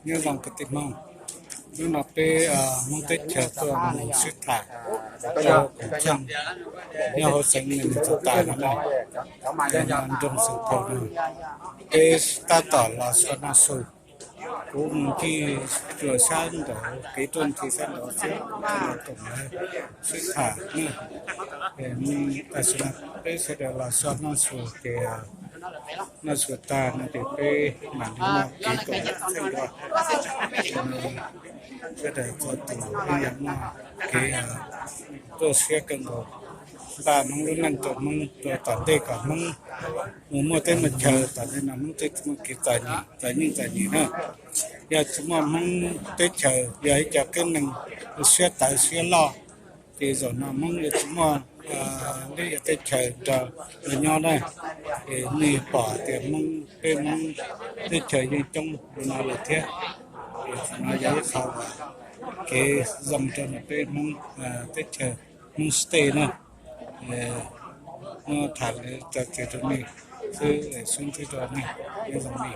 Nyob zoo kwv tij Hmoob, hnub no peb Hmoob teb chaws tuaj mus sib tham rau koom txheej nyob hauv xeev Minnesota no na, nyob nroog Saint Paul no. Peb tab tom los so noj su, kuv mus ncig cuag sab nraud, kev tuaj ncig sab nraud xwb, koom lawv sib tham na. Tam sim no peb sawv daws los so noj su ces noj su tag no ces peb mam li noj kev koom txheej dua. Sawv daws txhua tus yeej yog muaj kev tu siab kawg nkaus, npaj Hmoob lub neej rau Hmoob rau tom ntej kom Hmoob mus muaj teb muaj chaw. Tom ntej no Hmoob twb tsis muaj kev txom nyem, txom nyem txom nyem na. Yog tsis muaj Hmoob teb chaws yog ib co keeb neeg siab tawv siab loj, ces zaum no Hmoob yuav tsis muaj lub teb chaws nrog luag nyob na. Es nej pom tias Hmoob, peb Hmoob teb chaws yeej coob li no lawm thiab. Es qhov no yog ib qho kev zoo rau peb Hmoob teb chaws, Hmoob state na. Muab tham li tso tseg rau nej xwb, sib ntsib dua nej, nyob zoo nej.